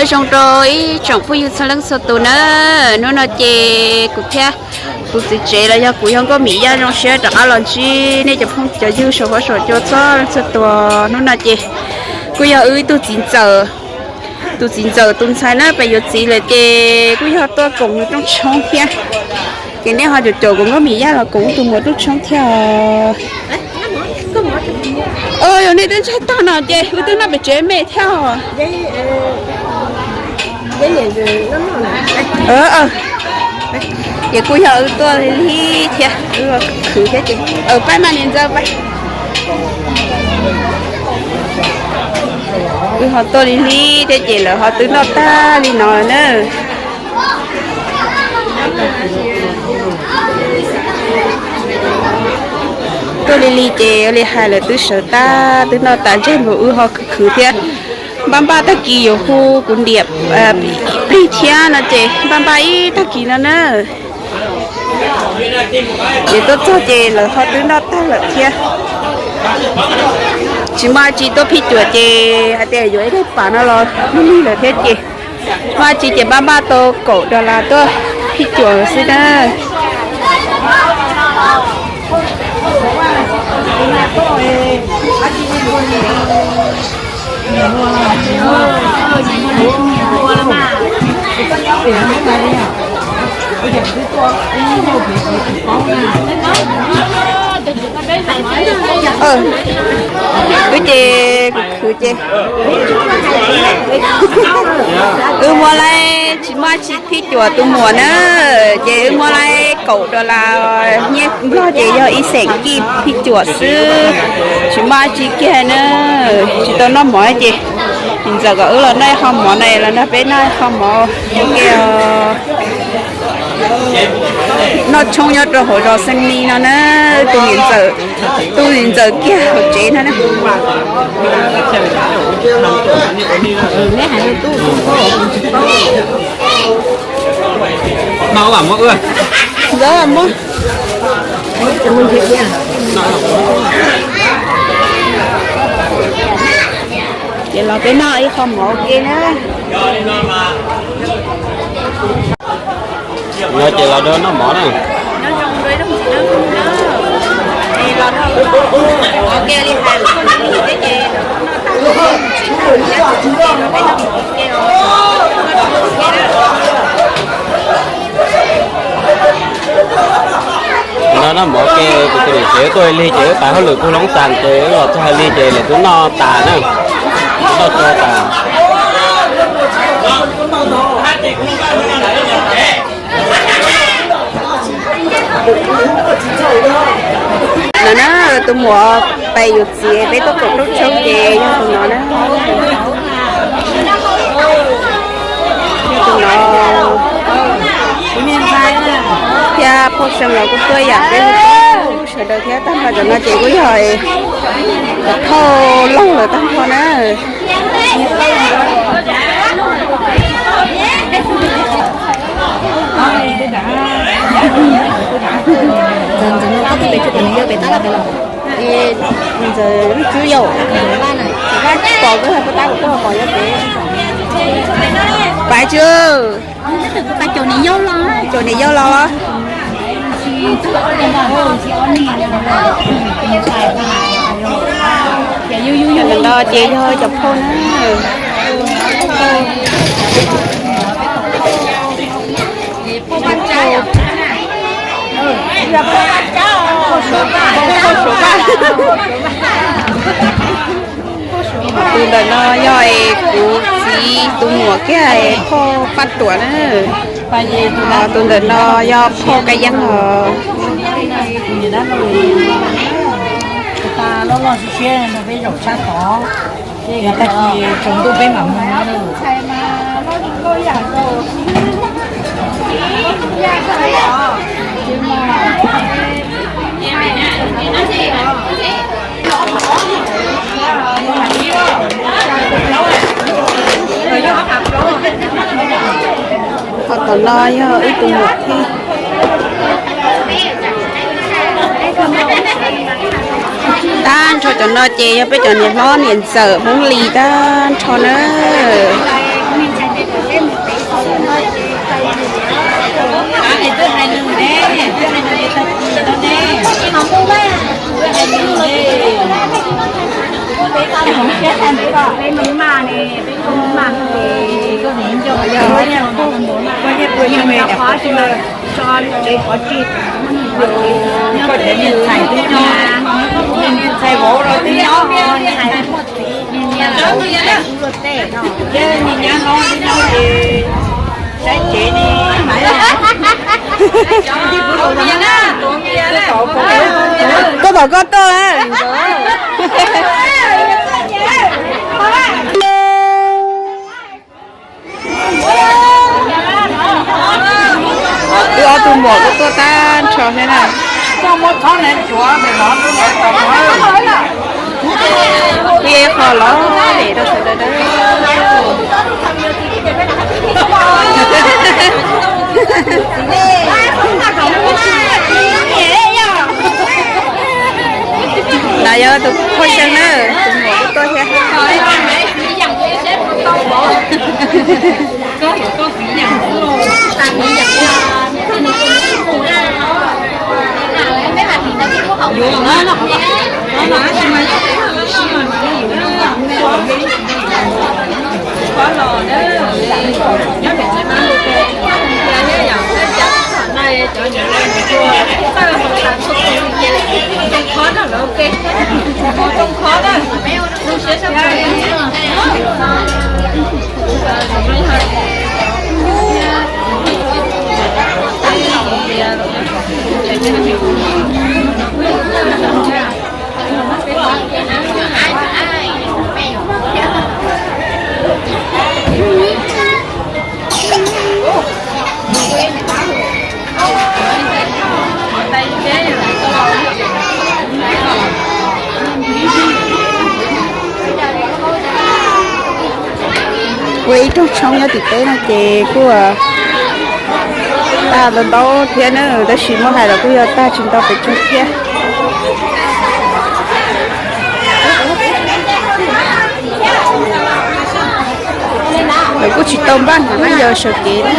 Nyob zoo rau ib tsoom phooj ywg txhua leej txhua tus na, hnub no ces kuv thiab kuv txiv tsev los yog kuv yog Nkauj Mim Yaj zoo siab rov qab los ntsib nej cov phooj cov ywg saum huab saum cua txhua leej txhua tus. Hnub no ces kuj yog wb ib tug txiv ntxawm, tus txiv ntxawm tus ntxhais na pem yuav txiv lawm ces kuj yog tuaj koom nws rooj tshoob thiab. Ces nej ho caum caum kuv Nkauj Mim Yaj los koom wb tus muam rooj tshoob thiab os. Yog nej twb ntshai tag no ces wb twb noj pem tsev me thiab os. Ces kuj yog wb tuaj lig lig thiab, wb khwv thiab ces, pab mas niam ntxawm pab. Wb ho tuaj lig lig thiab ces lawv ho twb noj tag li no na. Tuaj lig lig ces ua li hais lawv twb sawv tag twb noj tas ntseg nkaus wb ho khwv khwv thiab. Npaj npaj tag kis yuav hu kuv niam plig thiab no ces npaj npaj ib tag kis no na. Ces tuaj txog ces lawv ho twb noj tag lawm thiab. Tsis muaj dab tsi tuaj phij cuam ces hais tias yuav ib daim pam no los lig lig lawm thiab ces, muaj dab tsi ces npaj npaj tau kaum dollar tuaj phij cuam xwb na. Wb ces kuv khwv ces wb muab laib, tsis muaj dab tsi phij cuam tus muam na, ces wb muab laib kaum dollar, nyiaj nplog ces yog ib xeem kij phij cuam xwb, tsis muaj dab tsi kiag na. Tsis tau noj mov ces ntxawm kom wb los noj ib qho mov na, los nrog peb noj ib qho mov ua ke os. Noj tshoob nyob rau hauv zos Xeeb Nis no na, tus niam ntxawm, tus niam ntxawm kiag hauv tsev no na. Ntxawm muab. Ces los peb noj ib qho mov ua ke na. Yog ces los do noj mov na. No noj mov ke, kuv tus niam tsev tuaj lig ces wb pab hauj lwm puag Loob Xas ces wb los txog lig ces lawv twb noj tas na, noj tso tas. No na, tus muam pem yuav txiv peb tuaj koom rooj tshoob ces yog tus no na. Yog tus no thiab phauj See los kuj tuaj yam peb sawv daws thiab. Tag nrho cov no ces kuj yog cov phauj laug lawm tag nrho na. Ntxawm, ntxawm no koj twb pem tsuj kom nws yog pem tab laj pem los? Ntxawm lub tswb yau, vaj pom koj pov tab kuv tuaj pom yog pem. Pais tswb, pais caum niam yau los, caum niam yau los. Ntawm no ces yog cov phauj na. Tus ntawm no yog kuv txiv tus muam kiag phauj Paj Tuam na. Tus ntawm no yog phauj Kab Yeeb os. Tag kis tsaus ntuj peb mam mus. Ho tom no yog ib tug muam thiab. Tag nrho cov no ces yog peb cov niam hlob niam ntxawm Hmoob Lis tag nrho na. Koj niag pog, koj niag pog yog me nyuam qhuav tsis tau tso tsev qhov tsis, koj cov niag ntxhais twb nyob, niag ntxhais vauv los twb nyob, niag ntxhais muaj txiv, niag ntxhais ub luaj tej no, niag nyab no nyob ces saib tsev ne. Koj tom koj tuaj. Wb ob tug muam kuj tuaj tag nrho thiab na. Ib qho los vim rau sawv daws. Los yog tus phuaj xyeeb na, tus muam kuj tuaj thiab. Ua ib rooj tshoob nyob tim teb no ces kuj tag ntau ntau thiab na, tab sis muab hais los kuj yog tag tsis ntau pes tsawg thiab. Lawv kuj tsis tau npaj hnav na, yog sawv kev na.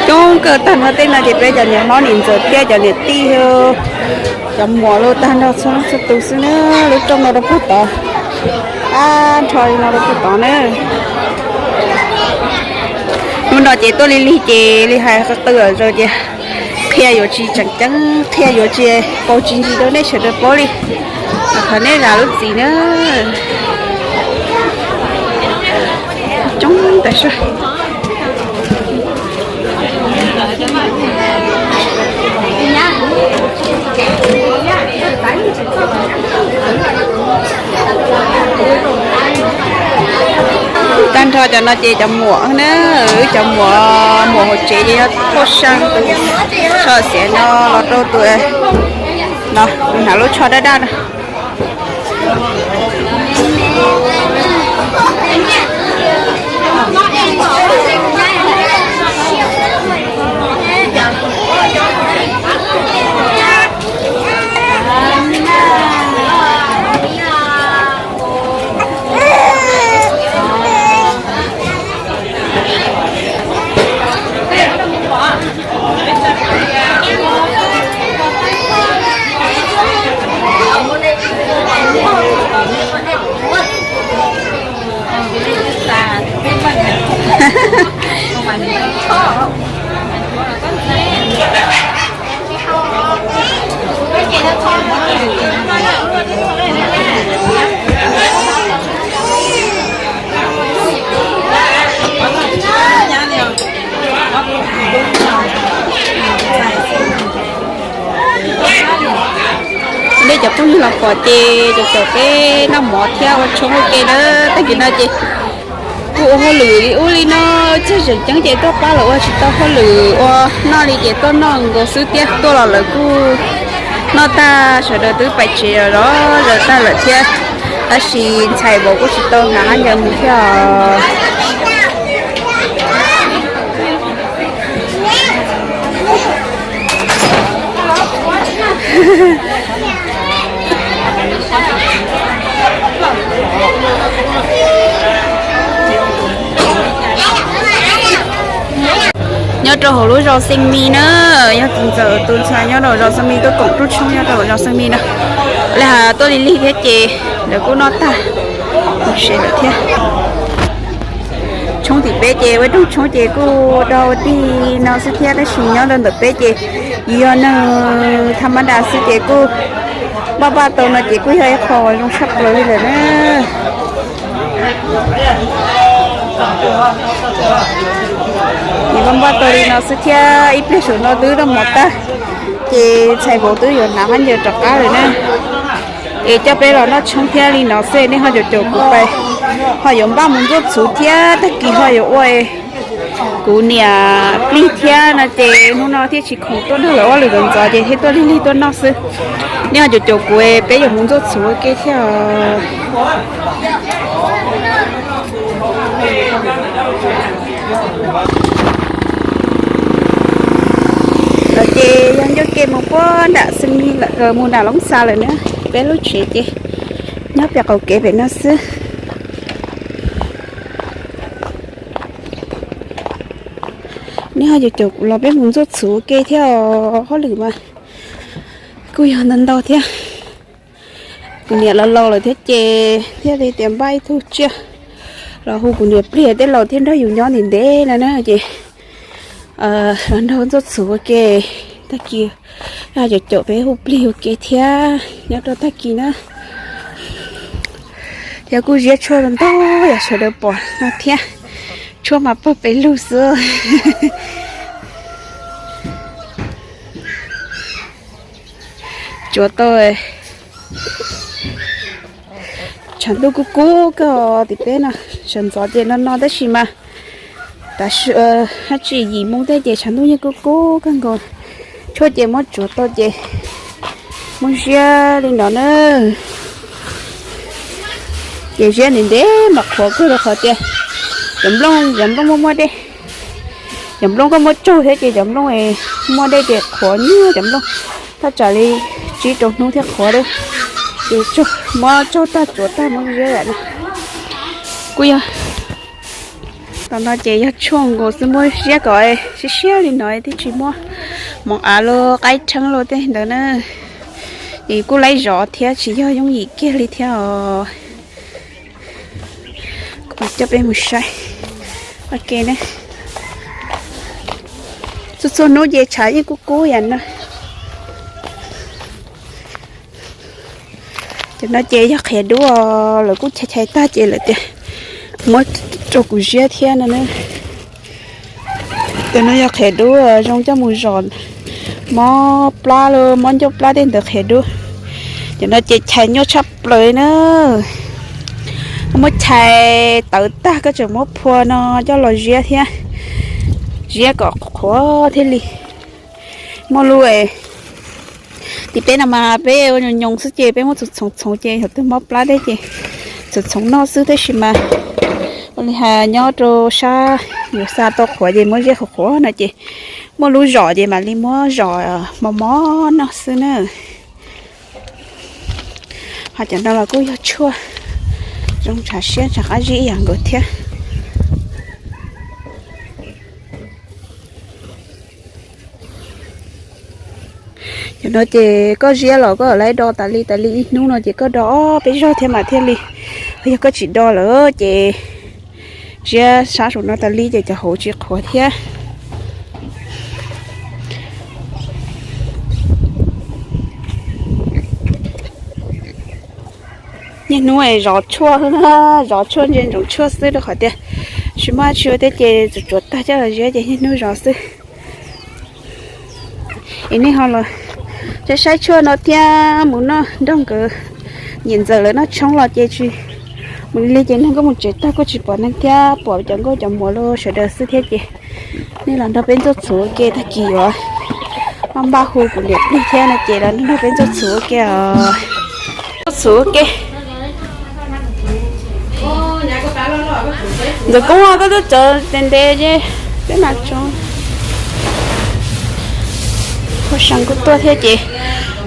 Coob kawg tag nrho tej no ces peb cov niam hlob niam ntxawm thiab cov niam tij, cov muam los tag nrho txhua leej txhua tus xwb na. Lub rooj no rau puag tod, tag nrho li no rau puag tod na. Hnub no ces tuaj lig lig ces li hais qw qw lawm ces qhia yuav tsis tseem ceeb, qhia yuav tsis paus tsis ntsis rau nej sawv daws paub li. Thov nej zam lub txim na. Coob tas zog. Tag nrho cov no ces cov muam na, wb cov muam, muam hauv tsev ces yog phuaj xyeeb tus tsho xiav no los rau tus no, tus hnav lub tsho daj daj no. Nej cov phooj ywg los pom ces caum caum peb noj mov thiab ua tshoob ua ke na. Tag kis no ces kuj ua hauj lwm li ub li no, txog tseem ceeb ces tuaj pab lawv ua tsis tau hauj lwm ua noj li ces tuaj noj nkaus xwb thiab. Tuaj los lawv kuj noj tag sawv daws twb pais tsev los zaws tag lawm thiab. Tab sis ntxhais vauv kuj tsis tau hnav hab ncaws mus thiab os. Nyob rau hauv lub zos Xeem Mis na, yog tus ntxawm tus ntxhais nyob rau zos Xeem Mis tuaj koom rooj tshoob nyob rau hauv zos Xeem Mis na. Li has tuaj lig lig thiab ces lawv kuj noj tag, se lawm thiab. Tshoob tim peb ces ua rooj tshoob ces kuj do ua tig no xwb thiab, tab sis nyob rau ntawm peb ces yus yog neeg thaj mab das xwb ces kuj npaj npaj tau no ces kuj yog ib qho uas zoo tshaj plaws li lawm na. Npaj npaj tau li no xwb thiab, ib pliag saum no twb noj mov tag, ces ntxhais vauv twb yuav hnav hab ncaws rov qab lawm na. Es coj peb los noj tshoob thiab li no xwb, nej ho caum caum kuv pais, ho yuav npaj mus ntxuaj txhuv thiab, tag kis ho yuav ua kuv niam plig thiab no ces hnub no thiaj tsis khoom tuaj nrog lawv ob lwm ntxov ntxov ces thiaj tuaj lig lig tuaj noj xwb. Nej ho caum caum kuv, peb yuav mus ntxuaj txhuv ua ke thiab. Los ces yog ncauj ke mus puag nram Xeem Mis lawm, mus nram Loob Xa lawm na. Peb lub tsev ces nyob pem qaum kev pem no xwb. Nej ho caum caum kuv los peb mus ntxuaj txhuv ua ke thiab os, hauj lwm mas kuj yog ntau ntau thiab. Kuv niam los laus lawm thiab ces thiaj li tias npaj ib tug tsiaj los hu kuv niam plig tej laus thiaj nrog yus nyob ntev ntev no na ces los nrog ntxuaj txhuv ua ke. Tag kis yog caum caum peb hu plig ua ke thiab nyob rau tag kis na. Thiab kuj ziab tshuaj ntau yam sawv daws pom no thiab, tshuaj mas pawg pes lug xwb. Tsuav tau. Tshav ntuj kub kub kawg tim peb no, sawv ntxov ces no no tab sis mas tav su hab tsis yim moo tej ces tshav ntuj yeej kub kub kawg nkaus. Tshuaj ces muab tsuav tau ces muab ziab li no na. Ces ziab ntev ntev mas qhuav kawg rau qhov tias cov nplooj, cov nplooj muaj muaj dej. Cov nplooj koj muab tsaug thiab ces cov nplooj muaj dej ces qhuav nyuaj cov nplooj. Thaj tsam li tsib rau hnub thiab qhuav lawm. Ces muab tsaug tag tsuav tag muab ziab yam no. Kuj yog, tam no ces yog tshuaj nkaus xwb, muab ziab kom siab siab li no thiaj tsis muab moov av los qaib rheeb los tej ntawd na. Es kuj laib zov thiab tsis yog yooj yim kiag li thiab os. Coj peb mus saib ua ke na. Txhua txhua hnub ces tshav yeej kub kub yam no. Cov no ces yog qhiav dub, lawv kuj chais chais tag ces lawv tias muab rau kuv ziab thiab no na. Cov no yog qhiav dub zoo coj mus zom mob plab los mob ncauj plab tej ntawd qhiav dub. Cov no ces chais nyuaj tshaj plaws na. Muab chais tawv tag koj tseem muab phua no coj los ziab thiab, ziab kom qhuav thiaj li muaj lub. Tim peb no mas peb ua nyoos nyoos xwb ces peb muab txhoov txhoov txhoov ces yog twg mob plab tej ces txhoov txhoov noj xwb, tab sis mas ua li has nyob rau sab yus xa tau qhuav ces muab ziab qhuav qhuav no ces muaj lub zom ces mam li muab zom mos mos noj xwb na. Ho cov no los kuj yog tshuaj zoo ntshav siab ntshav qab zib ib yam nkaus thiab. Cov no ces koj ziab los koj laib do tas li tas li ib hnub no ces koj do ob peb zaug thiab mas thiaj li. Yog koj tsis do lawm ces ziab sab saum no tas li ces cov hauv tsis qhuav thiab. Niaj hnub zov tshuaj, zov tshuaj ntsia ntsoov tshuaj xwb rau qhov tias tsis muaj dab tsi ua thiab ces tsuav tsuav tag coj los ziab ces niaj hnub zov xwb. Es nej ho los saib saib tshuaj no thiab mus noj nrog nkawd niam ntxawm lawv noj tshoob los ces tsis mus li ces neeg kuj mus tsev tag kuj tsis pom neeg thiab pom cov nkauj cov muam los sawv daws xwb thiab ces nej los nrog peb ntxuaj txhuv ua ke tag kis yuav npaj hu kuv niam plig thiab no ces los nrog peb ntxuaj txhuv ua ke os. Ntxuaj txhuv ua ke. Ntxawm Koob, koj tuaj cov ntev ntev ces peb mam tso. Phuaj Seev kuj tuaj thiab ces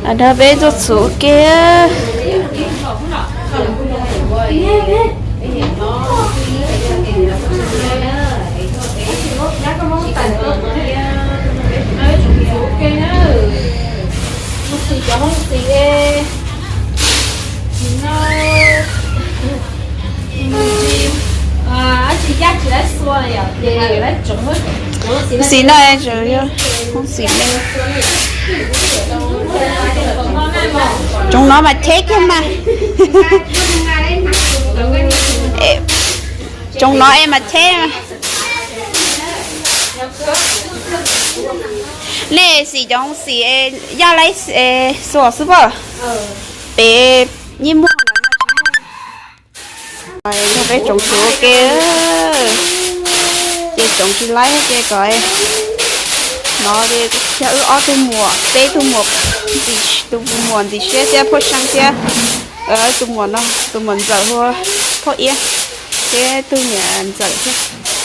Nrog peb tuaj txhuv ua ke. Xim no tseem yog xim me. Tsoom no mas cheb kiag mas. Tsoom no es mas cheb. Nej xim cov xim yaj laib xuas xwb pob? Pem yeej muaj. Nrog peb tsoom txhuv ua ke. Ces tsoom tsis laib ces kom no, yog wb ob tug muam, peb tug muam, tus muam ntxim siab thiab phauj Xyeeb thiab, tus muam no, tus muam ntxawm hu ua phauj Iab, thiab tus niam ntxawm thiab.